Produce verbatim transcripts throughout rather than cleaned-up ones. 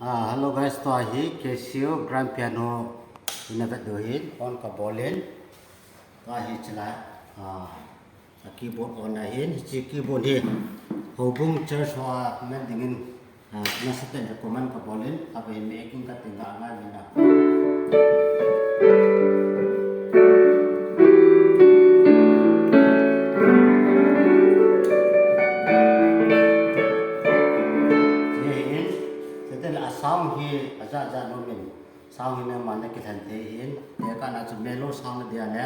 Ah, hello guys, tua hi Casio grand piano ina vet diu hin, on kabol in. Tua hi chila, ah, a keyboard on ahin, hiche keyboard hi Houbung Church ho a man dingin, ah, nasatah in recommend kabol in, kave in me king kating ka ngai min da. Hiche hin, hiche a sound hi ajat jat nom in. Sound hi nangma nakilhen thei hin, tekah na chu mellow sound na dia le.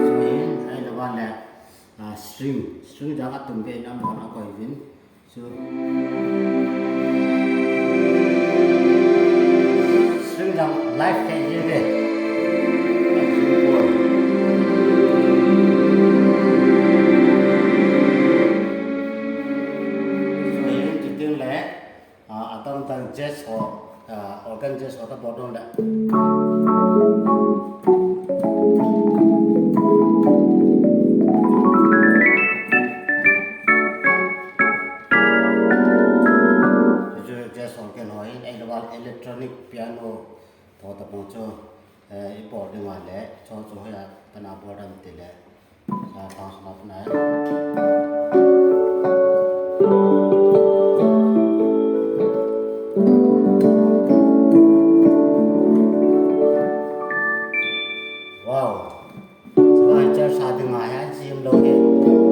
Chu hin, ahilou le, ah, string, string jang atum ve in amahon akoi uvin. Chu string jang live khe ji ve. Chu hin, chu teng le, ah, adang dang jazz ho, ah, organ jazz ho ta bol dong le. Chu jazz organ ho hin, ahilou le electronic piano ho ta bang chu, eh, i bol ding a le, chu chu hoiya kana bol dam ti le. Sa tang sa na. Wow. Sa church sa ding a hi, jim lou hi.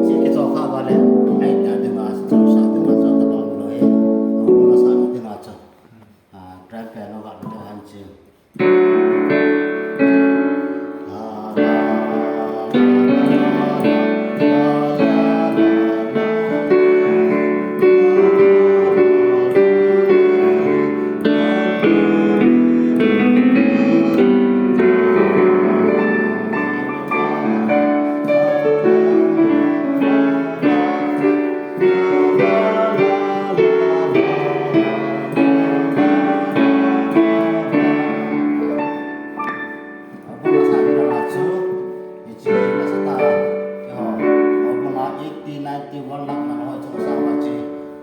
Chi ki cho kha ba le. Ai ta ding a, church sa ding a, cho ta bang lou hi. Ko na sa ding a cho. Ah, grand piano ga lou han chi. Album a sa ding a chu, hiche nasatah, eiho, album a eighty, ninety, one lakh man ho chu sa ma chi,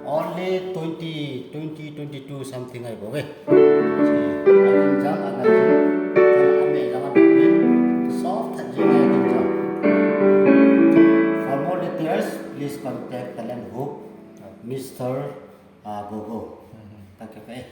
only twenty, twenty, twenty-two something ahi bou ve. Hiche, a kin jang a ngai jing, a me jang a bou ve. Soft jing a kin jang. For more details, please contact Talent Hope, Mister, ah, Gogo. Mhm. Thank you, eh.